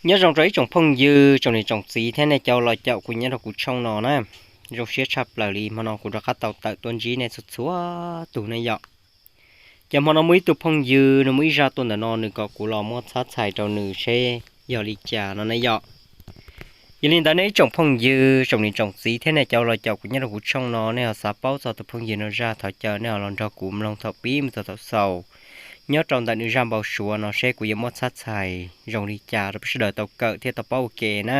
Nyob zoo rau ib tsoom phooj ywg, tsoom niam tsoom txiv thiab nej cov los caum kuv nyob rau kuv tshooj no na. Zoo siab tshaj plaws li hmo no kuv rov qab tau tawm tuaj ntsib nej txhua txhua tus ne yom. Ces hmo no muaj ib tug phooj ywg nws muaj ib zaj tuaj ntawm no, nws kom kuv los muab txhab txhais rau nws seb yog li cas no ne yom. Yog li ntawd nej ib tsoom phooj ywg, tsoom niam tsoom txiv thiab nej cov los caum kuv nyob rau kuv tshooj no, nej ho xav paub txog tus phooj ywg no zaj, thov caw nej ho los nrog kuv mloog thaum pib mus txog thaum xaus nyob rau ntawm nws zaj npau suav no seb kuv yuav muab txhab txhais zoo li cas rau peb sawv daws tau kawm thiab tau paub ua ke na.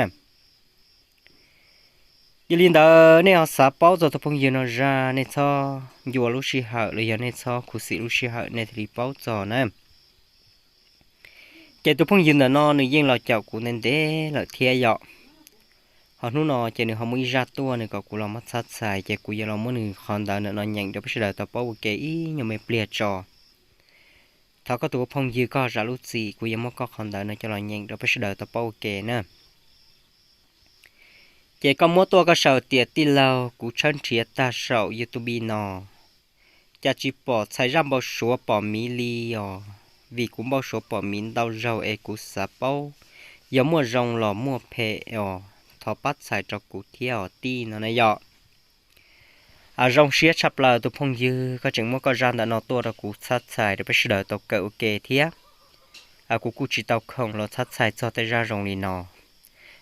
Yog li ntawd nej ho xav paub txog tus phooj ywg no zaj, nej txhob ncua lub sij hawm los yog nej txhob khuv xim lub sij hawm nej thiaj li paub txog na. Ces tus phooj ywg ntawm no nws yeej los caum kuv ntev ntev lawm thiab yom. Ho hnub no ces nws ho muaj ib zaj tuaj, nws kom kuv los muab txhab txhais, ces kuv yuav los muab nws qhov ntawv ntawm no nyeem rau peb sawv daws tau paub ua ke ib nyuag me pliag tso. Thov koj tus ua phooj ywg koj zam lub txim, kuv yuav muab koj qhov ntawv no coj los nyeem rau peb sawv daws tau paub ua ke na. Ces koj muab tuaj koj sau tias, tij laug, kuv tshawb nrhiav tag saum YouTube no, cas tsis pom txhais zaj npau suav pom miv li os, vim kuv npau suav pom miv ntau zaug es kuv xav paub yog muaj zoo los muaj phem os, thov pab txhais rau kuv thiab os tij no na yom. Zoo siab tshaj plaws tus phooj ywg, koj tseem muab koj zaj ntawm no tuaj rau kuv txhab txhais rau peb sawv daws tau kawm ua ke thiab. Kuv kuj tsis tau khoom los txhab txhais txog tej zaj zoo li no.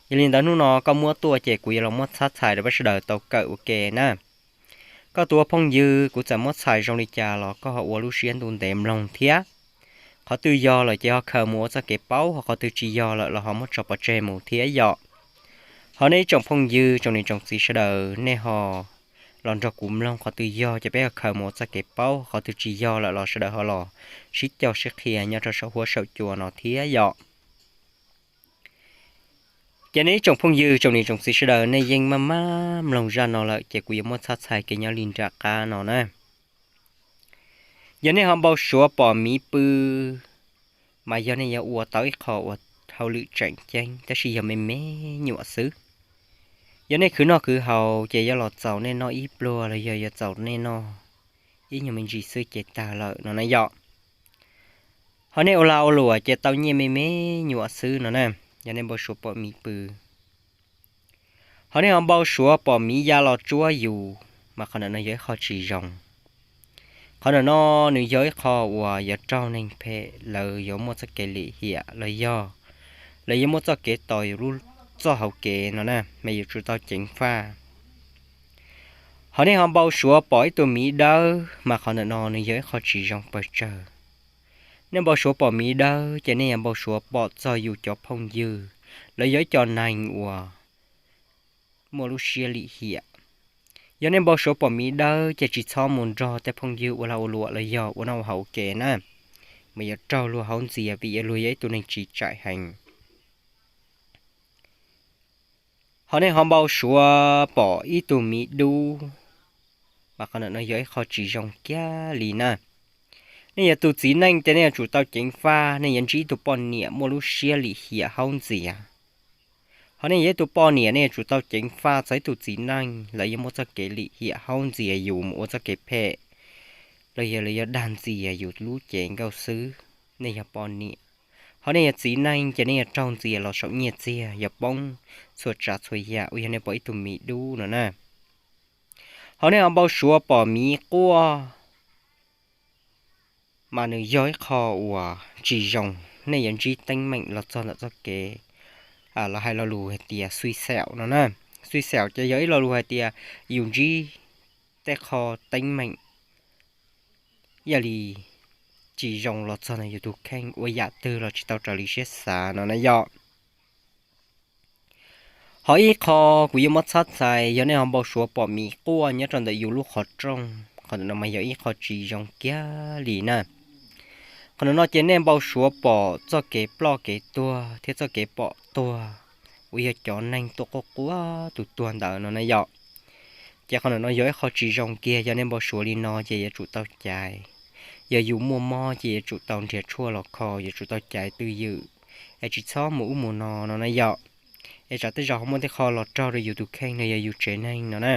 Yog li ntawd hnub no koj muab tuaj ces kuv yuav los muab txhab txhais rau peb sawv daws tau kawm ua ke na. Koj tus ua phooj ywg, kuv txawm muab txhais zoo li cas los koj ho ua lub siab ntuj ntev mloog thiab. Qhov twg yog lawm ces ho khaws mus ua txoj kev paub, ho qhov twg tsis yog lawm los ho muab tso pov tseg mus thiab yom. Ho nej ib tsoom phooj ywg, tsoom niam tsoom txiv sawv daws, nej ho los nrog kuv mloog, qhov twg yog ces peb ho khaws mus ua txoj kev paub, qhov twg tsis yog lawm los sawv daws ho los sib cog sib qhia nyob rau saum huab saum cua no thiab yom. Ces nej ib tsoom phooj ywg, tsoom niam tsoom txiv sawv daws, nej yeej maj maj mloog zaj no lawm ces kuv yuav muab txhab txhais kev nyob li nram qab no na. Yog nej ho npau suav pom miv pw, mas yog nej yuav ua tau ib qho uas hauj lwm tseem ceeb tab sis yog me me nyuam xwb. Yog nej khwv noj khwv haus ces yuav los txaus nej noj ib pluag los yog yuav txaus nej noj ib nyuag me ntsis xwb ces tag lawm no na yom. Ho nej ua lag ua luam ces tau nyiaj me me nyuam xwb no na, yog nej npau suav pom miv pw. Ho nej ho npau suav pom miv ya los tsuab yus, mas qhov ntawm no yog ib qho tsis zoo. Qhov ntawm no nws yog ib qho uas yuav raug neeg phem lawv yuav muaj txoj kev lim hiam los yog lawv yuav muaj txoj kev tos yus lub txoj hauv kev no na, mas yuav tsum tau ceev faj. Ho nej ho npau suav pom ib tug miv dawb, mas qhov ntawm no nws yog ib qho tsis zoo pes tsawg. Nej npau suav pom miv dawb ces nej yuav npau suav pom txog yus cov phooj ywg, lawv yog ib co neeg uas muaj lub siab lim hiam. Yog nej npau suav pom miv dawb ces tsis txhob mus nrog tej phooj ywg ua lag ua luam los yog ua noj ua haus ua ke na, mas yuav raug luag haub ntxias vim luag yog ib tug neeg tsis tsaim heev. Ho nej ho npau suav pom ib tug miv dub, mas qhov ntawm no yog ib qho tsis zoo kiag li na. Nej yog tus txiv neej ces nej yuav tsum tau ceev faj, nej yuav ntsib ib tug poj niam muaj lub siab lim hiam haub ntxias. Ho nej yog ib tug poj niam, nej yuav tsum tau ceev faj txog ib tug txiv neej lawv yuav muaj txoj kev lim hiam haub ntxias yus mus ua txoj kev phem, los yog lawv yuav dag ntxias yus lub cev nkauj xwb. Nej yog poj niam. Ho nej yog txiv neej ces nej yuav raug ntxias los saum nyiaj txiag, yuav poob txhua tsav txhua yam uas yog nej pom ib tug miv dub no na. Ho nej ho npau suav pom miv quaj, mas nws yog ib qho uas tsis zoo, nej yuav ntsib teeb meem los txog ntawm txoj kev, los hais lo lus hais tias xui xẻo no na. Xui xẻo ces yog ib lo lus hais tias yus ntsib tej qho teeb meem ib yam li tsis zoo los txog ntawm yus tus kheej, ua yam twg los tsis tau raws li siab xav no na yom. Ho ib qho kuv yuav muab txhab txhais, yog nej ho npau suav pom miv quaj nyob rau ntawm yus lub qhov rooj, qhov ntawm no mas yog ib qho tsis zoo kiag li na. Qhov ntawm no ces nej npau suav pom txoj kev ploj kev tuag thiab txoj kev pom tuag, uas yog cov neeg tuaj quaj quaj tus tuag ntawd no na yom. Ces qhov ntawm no yog ib qho tsis zoo kiag, yog nej npau suav li no ces yuav tsum tau caiv. Yog yus muaj mob ces yuav tsum tau nrhiav tshuaj los kho, yuav tsum tau caiv twj ywm, es tsis txhob mus ub mus no no na yom. Es tsam tej zaum ho muaj tej qho los raug rau yus tus kheej no yog yus tsev neeg no na.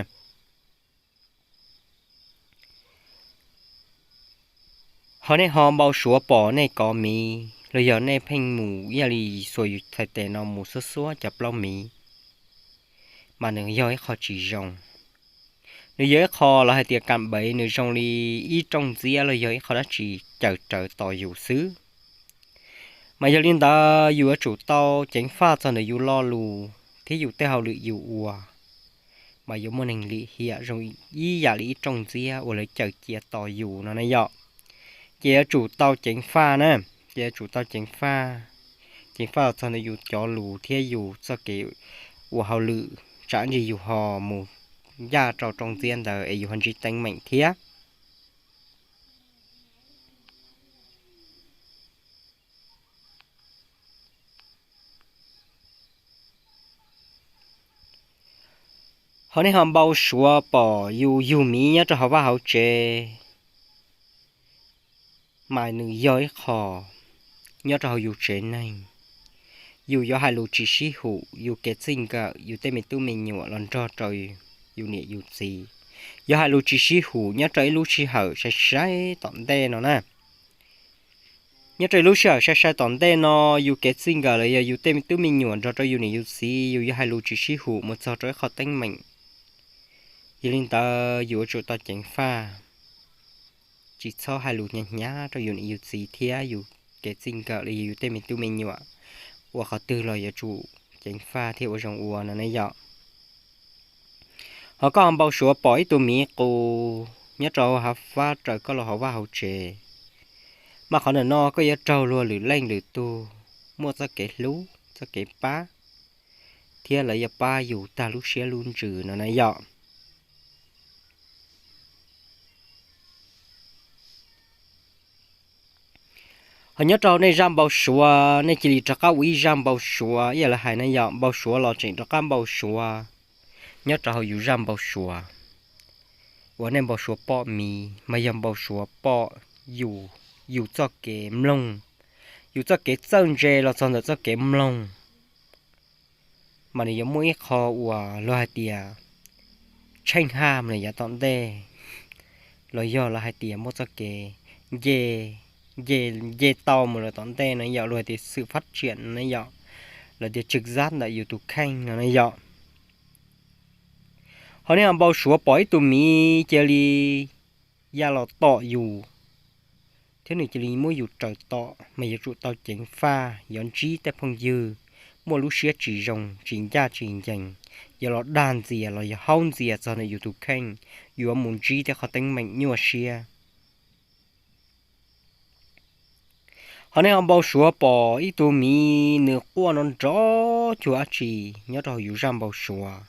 Ho nej ho npau suav pom nej kov miv los yog nej pheej mus ib yam li xuas yus txhais tes no mus xuab xuab cov plaub miv, mas nws yog ib qho tsis zoo. Nws yog ib qho los hais tias kam bev, nws zoo li ib rooj ntxiab los yog ib qho dab tsi cawm rawv tos yus xwb. Mas yog li ntawd yus yuav tsum tau ceev faj txog ntawm yus lo lus thiab yus tej hauj lwm yus ua, mas yuav muaj neeg lim hiam zoo ib yam li ib rooj ntxiab uas lawv cawm cia tos yus no na yom. Ces yuav tsum tau ceev faj na, ces yuav tsum tau ceev faj, ceev faj txog ntawm yus cov lus thiab yus txoj kev ua hauj lwm, tsam ntsis yus ho mus ncaj rau rooj ntxiab ntawd es yus ho ntsib teeb meem thiab. Ho nej ho npau suav pom yus yug miv nyob rau hauv vaj hauv tsev, mas nws yog ib qho nyob rau hauv yus tsev neeg. Yus yuav hais lus tsis sib hum, yus kev txij nkawm, yus tej me tub me nyuam los nrog rau yus niam yus txiv, yuav hais lus tsis sib hum nyob rau ib lub sij hawm sai sai tom ntej no na. Nyob rau ib lub sij hawm sai sai tom ntej no, yus kev txij nkawm los yog yus tej me tub me nyuam nrog rau yus niam yus txiv, yus yuav hais lus tsis sib hum mus txog rau ib qho teeb meem. Yog li ntawd yus yuav tsum tau ceev faj, tsis txhob hais lus hnyav hnyav rau yus niam yus txiv thiab yus kev txij nkawm los yog yus tej me tub me nyuam, ua qhov twg los yuav tsum ceev faj thiab ua zoo ua no ne yom. Ho koj ho npau suav pom ib tug miv qus nyob rau hauv hav fab raws koj los hauv vaj hauv tsev, mas qhov ntawm no koj yuav raug luag lwm leej lwm tug muaj txoj kev hlub txoj kev pab, thiab lawv yuav pab yus tag lub siab lub ntsws no na yom. Ho nyob rau nej zaj npau suav, nej cia li rov qab ua ib zaj npau suav ib yam li hais na yom, npau suav los tseem rov qab npau suav nyob rau hauv yus zaj npau suav. Uas nej npau suav pom miv mas yog npau suav pom yus, yus txoj kev mloog, yus txoj kev txawj ntse los txog ntawm txoj kev mloog, mas nws yuav muaj ib qho uas luag hais tias tsheej haj mus lawm yav tom ntej, los yog lawv hais tias muaj txoj kev nce, nce, nce tau mus lawm tom ntej no yom, luag hais tias xwm fab tsiam no ne yom, lawv tias tswm zab ntawm yus tus kheej no ne yom. Ho nej ho npau suav pom ib tug miv cia li ya los tom yus, thiab nws cia li muab yus raws tom, mas yuav tsum tau ceev faj, yuav ntsib tej phooj ywg muaj lub siab tsis zoo, tsis ncaj tsis ncees, yuav los dag ntxias los yog haub ntxias txog ntawm yus tus kheej, yuav mus ntsib tej qhov teeb meem nyuaj siab. Ho nej ho npau suav pom ib tug miv nws quaj nrov nrov cuag dab tsi nyob rau hauv yus zaj npau suav,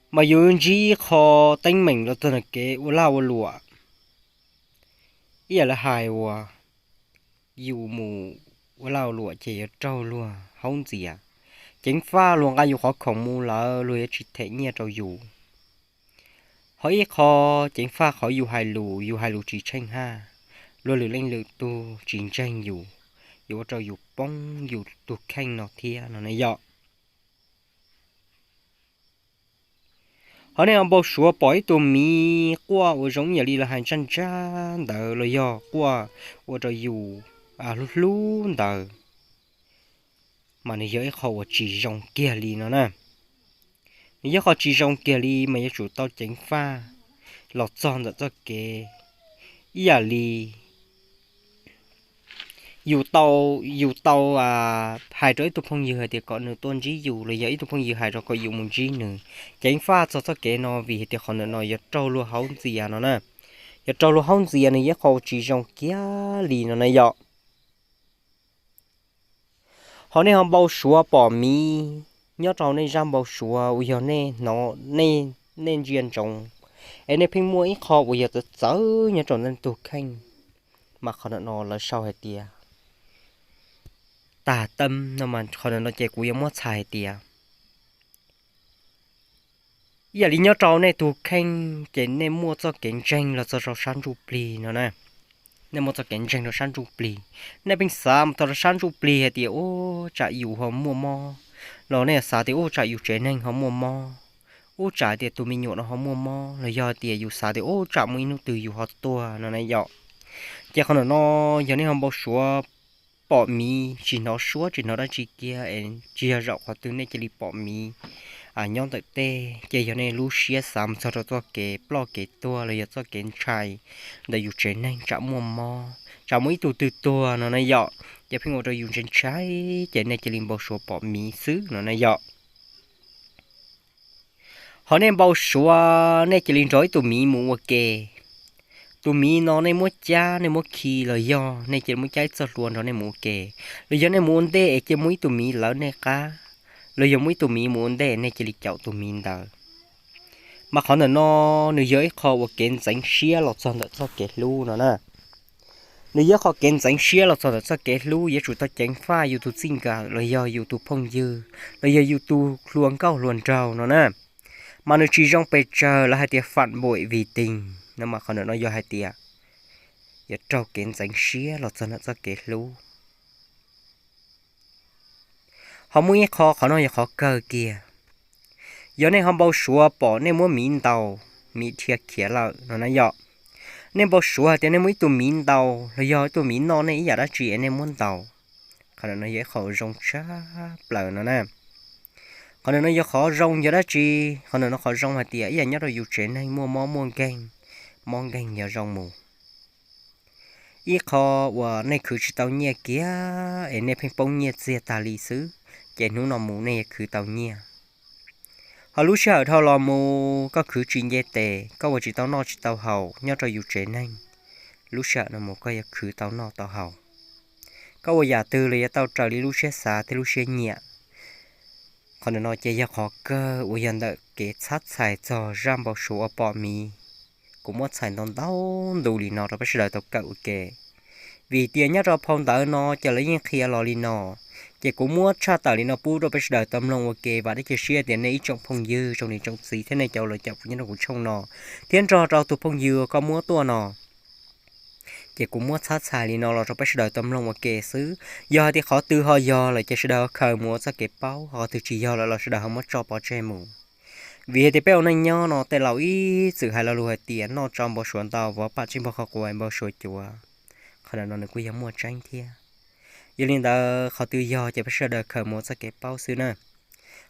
mas yus ntsib ib qho teeb meem los txog ntawm kev ua lag ua luam. Ib yam li hais uas yus mus ua lag ua luam ces yuav raug luag haub ntxias, ceev faj luag nqa yus qhov khoom mus lawm luag yuav tsis them nyiaj rau yus. Ho ib qho ceev faj qhov yus hais lus, yus hais lus tsis tsheej haj, luag lwm leej lwm tug tsis ntseeg yus, yuav ua rau yus poob yus tus kheej no thiab no ne yom. Ho nej ho npau suav pom ib tug miv quaj ua zoo ib yam li lawv hais ntsaj ntsaj ntawd los yog quaj ua rau yus hlub hlub ntawd, mas nws yog ib qho uas tsis zoo kiag li no na. Nws yog qho tsis zoo kiag li mas yuav tsum tau ceev faj los txog ntawm txoj kev ib yam li yus tau, yus tau hais rau ib tug phooj ywg hais tias kom nws tuaj ntsib yus los yog ib tug phooj ywg hais rau kom yus mus ntsib nws. Ceev faj txog txoj kev no vim hais tias qhov ntawm no yuav raug luag haub ntxias no na. Yuav raug luag haub ntxias nws yog ib qho tsis zoo kiag li no na yom. Ho nej ho npau suav pom miv nyob rau nej zaj npau suav uas yog nej hnov, nej ntsia ntsoov, es nej pheej muaj ib qho uas yog txawv txawv nyob rau nej tug kheej, mas qhov ntawm no lawv sau hais tias tag teeb no, mas qhov ntawm no ces kuv yuav muab txhais hais tias ib yam li nyob rau nej tug kheej ces nej muaj txoj kev ntseeg los txog rau sab ntsuj plig no na. Nej muaj txoj kev ntseeg rau sab ntsuj plig, nej pheej xav mus txog rau sab ntsuj plig hais tias ub tsam yus ho muaj mob, los nej xav tias ub tsam yus tsev neeg ho muaj mob, ub tsam tias tus me nyuam no ho muaj mob, los yog tias yus xav tias ub tsam muaj ib hnub twg yus ho tuag no na yom. Ces qhov ntawm no yog nej ho npau suav pom miv tsis hnov suab tsis hnov dab tsi kiag es tsis yog zaum qhov twg nej cia li pom miv nyob ntawm tej, ces yog nej lub siab xav mus txog rau txoj kev ploj kev tuag los yog txoj kev ntshai ntawm yus tsev neeg tsam muaj mob tsam muaj ib tug twg tuag no na yom, ces pheej ua rau yus ntshai ntshai, ces nej cia li npau suav pom miv xwb no na yom. Ho nej npau suav nej cia li nrog ib tug miv mus ua ke. Tus miv no nej muab cab nej muab khi los yog nej cia li muab cab ib txoj hlua nrog nej mus ua ke, los yog nej mus ua ntej es cia muaj ib tug miv lawv nej qab, los yog muaj ib tug miv mus ua ntej nej cia li caum tus miv ntawd. Mas qhov ntawm no nws yog ib qho uas kev ntxeev siab los txog ntawm txoj kev hlub no na. Nws yog qhov kev ntxeev siab los txog ntawm txoj kev hlub yuav tsum tau ceev faj yus tus txij nkawm los yog yus tus phooj ywg los yog yus tus hluas nkauj hluas nraug no na. Mas nws tsis zoo pes tsawg lawv hais tias phản bội vì tình no, mas qhov ntawm no yog hais tias yuav raug kev ntxeev siab los txog ntawm txoj kev hlub. Ho muaj ib qho, qhov no yog qhov kawg kiag. Yog nej ho npau suav pom nej muab miv ntaus, miv dhia khiav lawm no na yom. Nej npau suav hais tias nej muab ib tug miv ntaus los yog ib tug miv noj nej ib yam dab tsi es nej muab ntaus. Qhov ntawm no yog ib qho zoo tshaj plaws no na. Qhov ntawm no yog qhov zoo yog dab tsi? Qhov ntawm no qhov zoo hais tias ib yam nyob rau yus tsev neeg muaj mob muaj nkeeg, mob nkeeg yog zoo mus. Ib qho uas nej khwv tsis tau nyiaj kiag es nej pheej poob nyiaj txiag tag li xwb, ces hnub no mus nej yuav khwv tau nyiaj. Ho lub sij hawm dhau los mus koj khwv tsis nce tes, koj ua tsis tau noj tsis tau haus nyob rau yus tsev neeg, lub sij hawm no mus koj yuav khwv tau noj tau haus. Koj ua yam twg los yuav tau raws li lub siab xav thiab lub siab nyiam. Qhov ntawm no ces yog qhov kawg uas yog ntawm kev txhab txhais txog zaj npau suav uas pom miv. Kuv muab txhais ntau ntau ntu li no rau peb sawv daws tau kawm ua ke. Vim tias nyob rau phau ntawv no ces lawv yeej qhia los li no, ces kuv muab tshaj tawm li no pub rau peb sawv daws tau mloog ua ke. Vam thiab cia siab tias nej ib tsoom phooj ywg tsoom niam tsoom txiv thiab nej cov uas los caum kuv nyob rau kuv tshooj no, thiab nrog rau tus phooj ywg koj muab tuaj no, ces kuv muab txhab txhais li no los rau peb sawv daws tau mloog ua ke xwb. Yog hais tias qhov twg ho yog lawm ces sawv daws ho khaws mus ua txoj kev paub, qhov twg tsis yog lawm los sawv daws ho muab tso pov tseg mus. Vim hais tias peb ua neej nyob no tej laus ib txwm hais lo lus hais tias noj tsau npau suav ntau, vov pam tseej npau qhov quav npau suav cuav. Qhov ntawm no nws kuj yog muaj tseeb thiab. Yog li ntawd qhov twg yog ces peb sawv daws khaws mus ua txoj kev paub xwb na.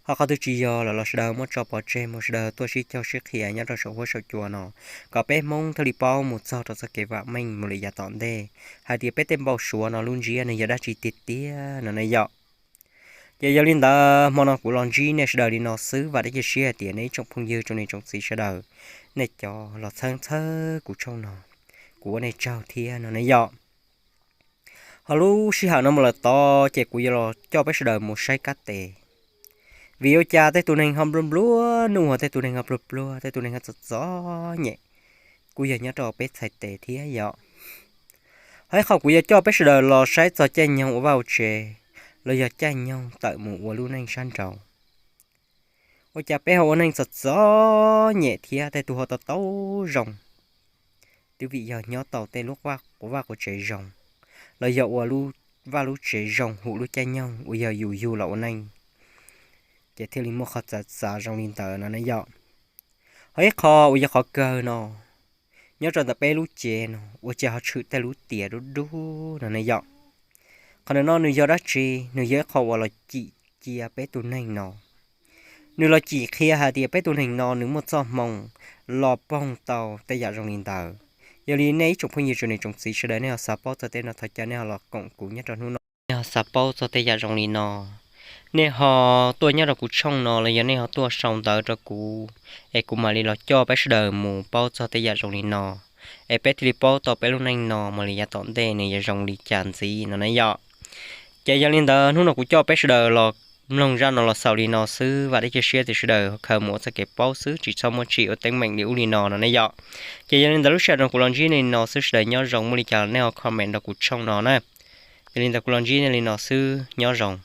Ho qhov twg tsis yog lawm los sawv daws muab tso pov tseg mus, sawv daws tuaj sib caug sib qhia nyob rau saum huab saum cua no, kom peb Hmoob thiaj li paub mus txog rau txoj kev vam meej mus lawm yav tom ntej, hais tias peb tej npau suav no lub ntsiab nws yog dab tsi tiag tiag no na yom. Ces yog li ntawd hmo no kuv los ntsib nej sawv daws li no xwb, vam thiab cia siab hais tias nej ib tsoom phooj ywg tsoom niam tsoom txiv sawv daws, nej cov los txhawb txhawb kuv tshooj no, kuv ua nej tsaug thiab no na yom. Ho lub sij hawm no mus lawm tod ces kuv yuav los coj peb sawv daws mus saib kab tes. Vim ua cas tej tus neeg ho nplua nplua nuj, ho tej tus neeg ho pluag pluag, tej tus neeg ho txom txom nyem, kuj yog nyob rau peb txhais tes thiab yom. Ho ib qho kuv yuav coj peb sawv daws los saib txog caij nyoog ua vaj ua tsev, los yog caij nyoog tawm mus ua lub neej sab nraud. Ua cas peb ho ua neej txom txom nyem thiab tej tus ho tau tau zoo? Twb vim yog nyob tau tej lub quv vaj quv tsev zoo, los yog ua lub vaj lub tsev zoo hum lub caij nyoog uas yog yus yug los ua neej, ces thiaj li muaj qhov txawv txav zoo li ntawd no na yom. Ho ib qho uas yog qhov kawg no, nyob rau ntawm peb lub cev no ua cas ho tshwm tej lub tias dub dub no ne yom. Qhov ntawm no nws yog dab tsi? Nws yog ib qho uas los cim cia peb tus neeg no. Nws los cim qhia hais tias peb tus neeg no nws muaj txoj hmoo los poog tau tej yam zoo li ntawd. Yog li nej ib tsoom phooj ywg tsoom niam tsoom txiv sawv daws, nej ho xav paub txog tej no thov caw nej ho los koom kuv nyob rau hnub no. Nej ho xav paub txog tej yam zoo li no, nej ho tuaj nyob rau kuv tshooj no los yog nej ho tuaj sau ntawv rau kuv, es kuv mam li los coj peb sawv daws mus paub txog tej yam zoo li no, es peb thiaj li paub tau peb lub neej no mam li yav tom ntej nws yuav zoo li cas ntxiv no na yom. Ces yog li ntawd hnub no kuv coj peb sawv daws los mloog zaj no los xaus li no xwb, vam thiab cia siab tias sawv daws khaws mus ua txoj kev paub xwb, tsis txhob muaj tsim ua teeb meem li ub li no no ne yom. Ces yog li ntawd lub sij hawm no kuv los ntsib nej li no xwb, sawv daws nyob zoo, muaj li cas nej ho comment rau kuv tshooj no na. Yog li ntawd kuv los ntsib nej li no xwb, nyob zoo.